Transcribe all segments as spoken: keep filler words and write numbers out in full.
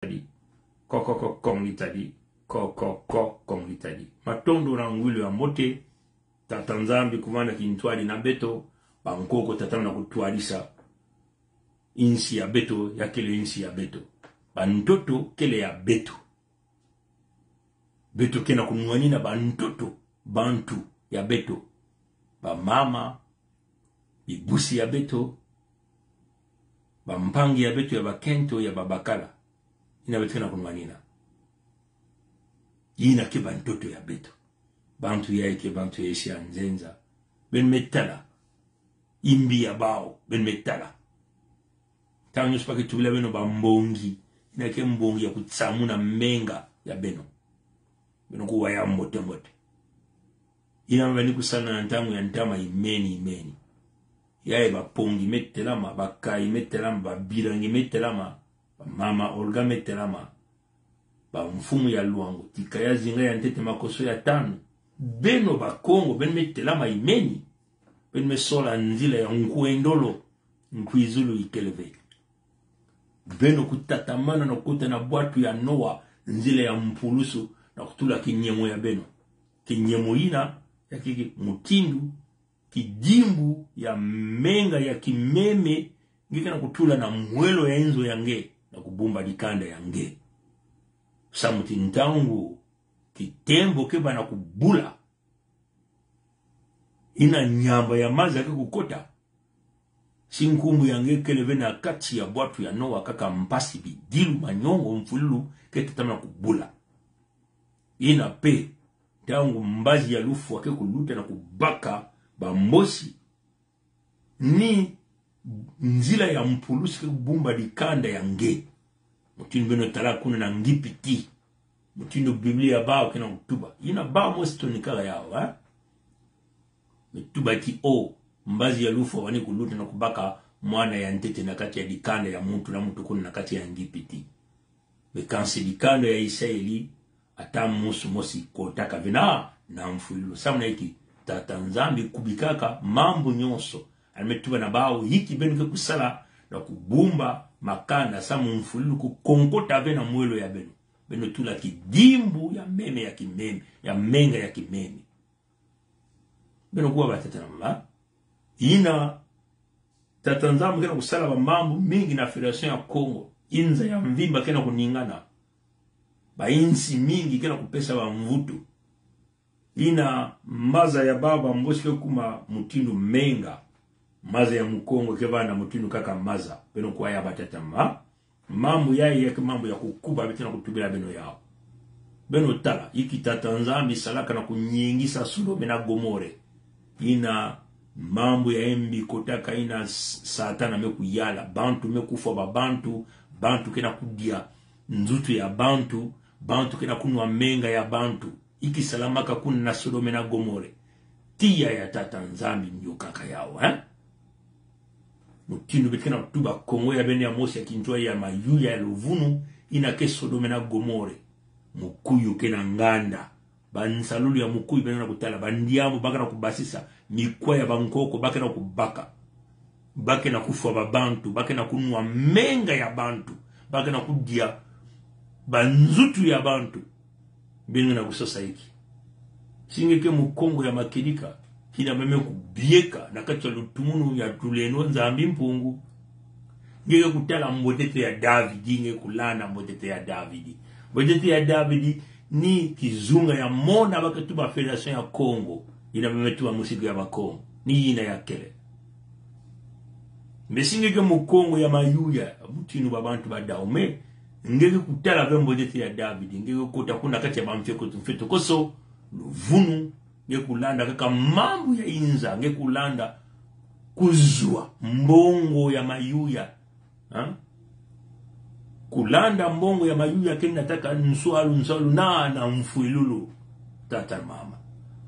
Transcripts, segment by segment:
tadi. Ko, ko, ko, kong ni tadi. Ko, ko, ko, kong ni tadi. Matondo na ngwilu ya mbote. Tata Nzambi kuvana kintwadi na beto, bankoko tatamana kutwadisa insi ya beto, ya kele insi ya beto. Bantoto kele ya beto. Beto ke na kunwanina bantoto, bantu ya beto. Bamama, bibusi ya beto, bampangi ya beto ya bakento, ya babakala. Yina beto ke na kunwanina. Yina ke bantoto ya beto. Bantu yayi ke bantu ya isi ya nzenza. Beno me tala. Imbi ya bawu, beno me tala. Ntangu nyonso pa ke tubila beno bambongi, yina ke mbongi ya kutsamuna menga ya beno. Beno kuwa ya mbote-mbote. Yina me bani kusala na ntangu ya ntama imeni, imeni. Yayi bapongi me telama, bakayi me telama, babirangi me telama, bamama Olga me telama, bamfumu ya Luango, tika ya zinga ya ntete makoso ya tanu. Beno Bakongo, beno me telama imeni. Beno me sola nzila ya nkwendolo, nkwizulu ikele ve. Beno kutatamana na kukota na bwatu ya Noa, nzila ya mpulusu, na kutula kinyemo ya beno. Kinyemo yina, ya kiki mutindu, kidimbu ya menga ya kimeme, nge ke na kutula na mwelo ya inzo ya nge, na kubumba dikanda ya nge. Samu ti ntangu kitembo ke bana kubula, yina nyamba ya maza ke kukota, si nkumbu ya nge kele ve na kati ya bwatu ya Noa kaka mpasi, bidilu, manyongo, mfululu, ke tatamana kubula. Yina pe, ntangu mbazi ya lufwa ke kuluta na kubaka bambosi, ni nzila ya mpulusu ke kubumba dikanda ya nge. Mutindu beno tala kuna na Ngipiti. Mutindu Biblia bawu ke na kutuba. Yina bawu mosi to nikala yawu, eh? Me tuba ti o, mbazi ya lufwa wani kuluta na kubaka mwana ya ntete na kati ya dikanda ya muntu na muntu kuna na kati ya Ngipiti. Be kansi dikanda ya Isayeli, ata musu mosi kotaka ve na, na mfululu. Samu na inki? Tata Nzambi kubikaka mambu nyonso. Ani me tuba na bawu, inki beno ke kusala na kubumba makanda samu mfululu kukonkota ve na mwelo ya beno. Beno tula kidimbu ya meme ya kimeme, ya menga ya kimeme. Beno kuwa batata na mama. Yina, Tata Nzambi ke na kusala bamambu mingi na Fédération ya Kongo. Inza ya mvimba ke na kuningana. Bayinsi mingi ke na kupesa bamvutu. Yina maza ya baba mbosi ke kuma mutindu menga. Maza ya Mukongo ke vanda mutindu kaka maza. Beno kuwa ya batata na mama. Mambu yayi ya ke mambu ya kukuba beto na kutubila beno yawu. Beno tala, inki Tata Nzambi salaka na kunyengisa Sodome na Gomore. Yina mambu ya mbi kotaka yina s-, Satana me kuyala. Bantu me kufwa babantu, bantu ke na kudia nzutu ya bantu, bantu ke na kunwa menga ya bantu. Inki salamaka kuna na Sodome na Gomore. Tiya ya Tata Nzambi ndio kaka yawu, eh? Mutindu beto ke na kutuba Kongo ya beno ya mosi ya kintwadi ya mayuya ya luvunu, yina ke Sodome na Gomore. Mukuyu ke na nganda. Bansalulu ya mukuyu beno na kutala. Bandiambu ba ke na kubasisa. Mikwa ya bankoko ba ke na kubaka. Ba ke na kufwa babantu. Ba ke na kunwa menga ya bantu. Ba ke na kudia banzutu ya bantu. Beno na kusosa inki? Si nge ke Mukongo ya makedika, kina meme kubieka na kati ya lutumunu ya tulendo Nzambi Mpungu. Nge ke kutala mbotete ya Davidi, nge kulanda mbotete ya Davidi. Mbotete ya Davidi ni kizunga ya mona ba ke tuba Fédération ya Kongo, yina meme tuba musiku ya Bakongo. Ni yina ya kele. Mbe si nge ke Mukongo ya mayuya, mutindu babantu ba Dahomey, nge ke kutala ve mbotete ya Davidi, nge ke kota kuna kati ya bamfekoto, mfetokoso, luvunu, nge kulanda kaka mambu ya inza, nge kulanda kuzwa mbongo ya mayuya. Ha? Kulanda mbongo ya mayuya ke nataka nswalu, nswalu na, na mfwilulu. Tata mama.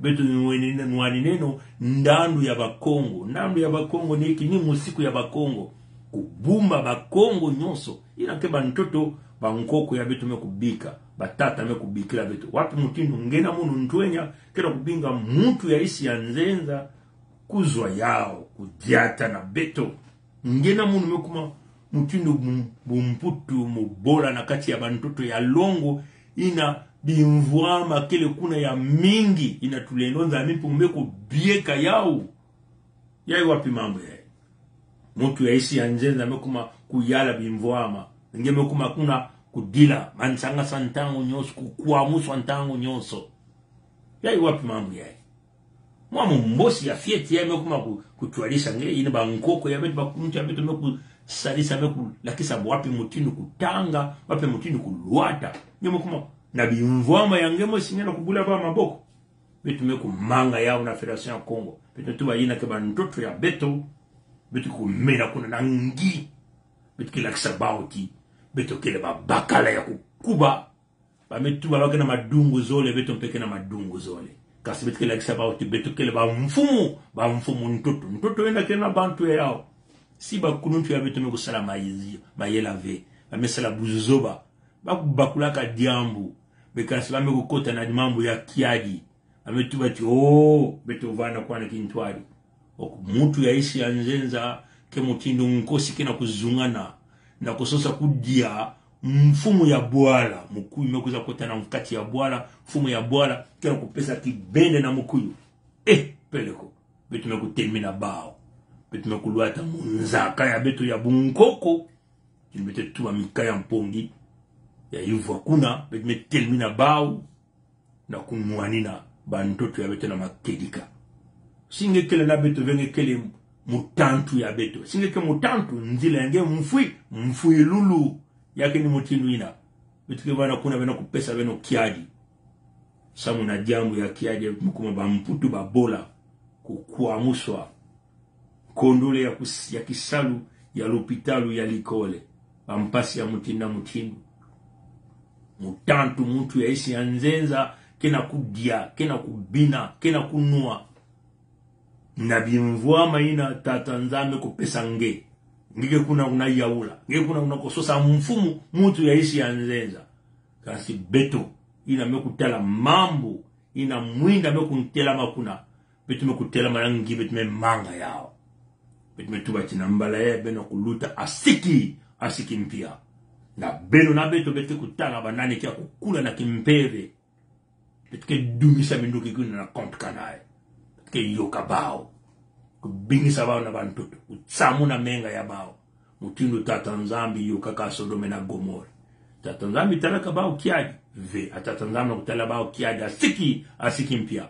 Beto nwanine-, nwanineno ndandu ya Bakongo. Ndandu ya Bakongo ni inki? Ni musiku ya Bakongo. Kubumba Bakongo nyonso. Yina ke bantoto, bankoko ya beto me kubika. Batata me kubikila beto. Wapi mutindu nge na munu ntwenya ke na kubinga muntu ya isi ya nzenza kuzwa yawu, kudiata na beto. Nge na munu me kuma mutindu bu-, bumputu, mubola na kati ya bantoto ya longo, ina bimvwama kele kuna ya mingi, ina tulendo Nzambi Mpungu me kubieka yawu. Yayi wapi mambu yayi? Muntu ya nsi ya nzenza me kuma kuyala bimvwama. Nge me kuma kuna kudila, mansanga sa ntangu nyonso, kukwamuswa ntangu nyonso. Yayi wapi mambu yayi? Mwa mumbosi ya fioti ya me kuma ku-, kutwadisa nge, ina bankoko ya beto, bakuluntu ya beto me kusadisa, me kulakisa wapi mutindu kutanga, wapi mutindu kulwata. Nge me kuma na bimvwama ya nge mosi nge na kubula bâ maboko. Beto me kumanga yawu na Fédération ya Kongo. Beto tuba ina ke bantoto ya beto, beto kumena kuna na ngi. Beto ke lakisa bawu ti beto kele babakala ya kukuba. Ba me tuba ba ke na madungu zole, beto mpe ke na madungu zole. Kasi beto ke lakisa bawu ti beto kele bamfumu, bamfumu ntoto. Ntoto yina kele na bantu ya yawu. Si bakuluntu ya beto me kusala mayi-, mayela ve, ba me sala buzoba. Ba kubakulaka diambu. Be kasi ba me kukota na mambu ya kiadi. Ba me tuba ti, oh, beto vanda kwa na kintwadi. Oko muntu ya nsi ya nzenza, ke mutindu nkosi ke na kuzungana, na kusosa kudia mfumu ya bwala, mukuyu me kwiza kota na kati ya bwala, mfumu ya bwala ke na kupesa kibende na mukuyu. Eh, peleko, beto me kutelemina bawu. Beto me kulwata mu nzaka ya beto ya bunkoko. Ti beto tuba mika ya mpongi ya yuvwa kuna, beto me telemina bawu na kunwanina bantoto ya beto na makedika. Si nge kele na beto ve, nge kele mutantu ya beto. Si nge ke mutantu, nzila ya nge mfwi, mfwilulu. Ya ke ni mutindu yina. Beto ke vanda kuna, beno kupesa beno kiadi. Samu na diambu ya kiadi, mu kuma bamputu, babola, kukwamuswa. Kondole ya kus-, ya kisalu, ya lupitalu, ya likole. Bampasi ya mutindu na mutindu. Mutantu, muntu ya nsi ya nzenza, ke na kudia, ke na kubina, ke na kunwa. Na bimvwama yina Tata Nzambi kupesa nge. Nge ke kuna kuna yaula. Nge ke kuna kuna kusosa mfumu, muntu ya nsi ya nzenza. Kasi beto, yina me kutala mambu, yina mwinda me kuntelama kuna. Beto me kutelama na ngi, beto me manga yawu. Beto me tuba ti na mbala yayi beno kuluta asiki, asiki mpia. Na beno na beto, beto ke kutala ba nani ke ya kukula na kimpeve. Beto ke dumisa minduki kuna na compte canal. Beto ke yoka bawu. Kubingisa bawu na bantoto. Kutsamuna menga ya bawu. Mutindu Tata Nzambi yokaka Sodome na Gomore. Tata Nzambi talaka bawu kiadi? Ve. A Tata Nzambi na kutala bawu kiadi asiki, asiki mpia.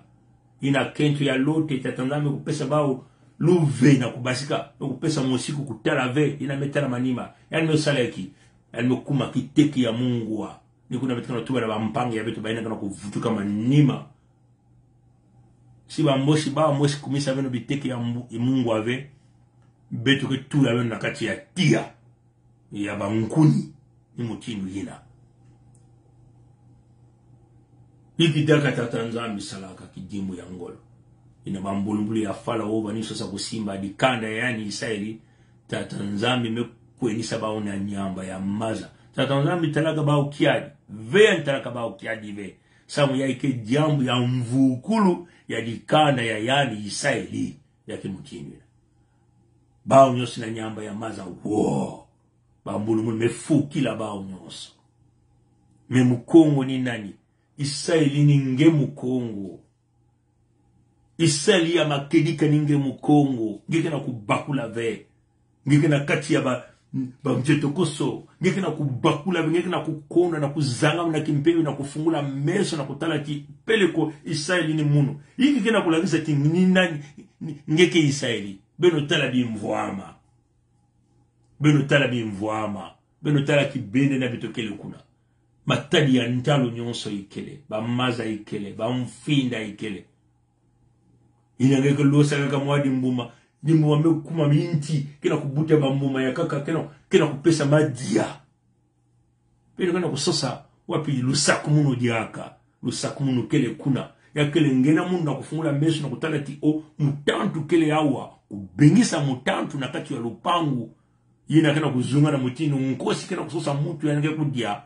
Yina kento ya Lote, Tata Nzambi kupesa bawu luve na kubasika, na kupesa mosiku kutala ve, yina me tala manima. Yandi me sala inki? Yandi me kuma kiteke ya mungwa. Ni kuna beto ke na tuba na bampangi ya beto bayina ke na kuvutuka manima. Si bambosi bawu mosi kumisa beno biteke ya mbu-, ya mungwa ve, beto ke tula beno na kati ya tiya ya bankuni, ni mutindu yina. Inki diaka Tata Nzambi salaka kidimbu ya ngolo? Yina bambulumbulu ya Falao bani sosa kusimba dikanda ya yandi Isaeli, Tata Nzambi me kwenisa bawu na nyamba ya maza. Tata Nzambi talaka bawu kiadi? Ve, yandi talaka bawu kiadi ve. Samu yayi ke diambu ya mvukulu ya dikanda ya yandi Isaeli, ya ke mutindu yina. Bawu nyonso na nyamba ya maza wo. Bambulumbulu me fukila bawu nyonso. Mais Mukongo ni nani? Isaeli ni nge Mukongo. Isaeli ya makedika ni nge Mukongo. Nge ke na kubakula ve. Nge ke na kati ya ba, ba mtietokoso. Nge ke na kubakula ve, nge ke na kukonda, na kuzangama na kimpeve, na kufungula meso, na kutala ti peleko Isaeli ni munu. Inki ke na kulakisa ti ni nani, ni, nge ke Isaeli. Beno tala bimvwama. Beno tala bimvwama. Beno tala kibende na beto kele kuna. Matadi ya ntalu nyonso ikele. Bamaza ikele. Bamfinda ikele. Yina nge ke losa kaka mwa dimbuma. Dimbuma me kuma minti. Ke na kubuta bambuma ya nkaka. Ke na, ke na kupesa madia. Beno ke na kusosa wapi lusakumunu diaka? Lusakumunu kele kuna. Ya kele nge na munu na kufungula meso na kutala ti o mutantu kele awa. Kubingisa mutantu na kati ya lupangu. Yina ke na kuzunga na mutindu nkosi ke na kusosa muntu ya nge kudia.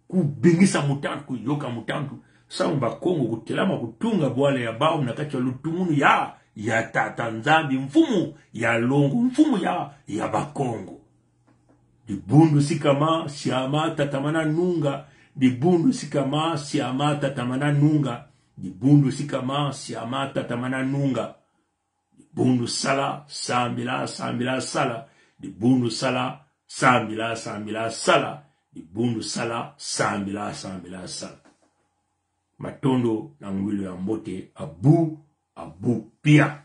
Kubingisa mutantu, kuyoka mutantu. Samu Bakongo kutelama kutunga bwala ya bawu na kati ya lutumunu ya, ya Tata Nzambi, mfumu ya longo, mfumu ya, ya Bakongo. Dibundu sikama, siama tatamana nunga. Dibundu sikama, siama tatamana nunga. Dibundu sikama, siama tatamana nunga. Dibundu sala, sambila, sambila sala. Dibundu sala, sambila, sambila sala. Dibundu sala, sambila, sambila sala. Matondo na ngwilo ya mbote, abu, abu pia.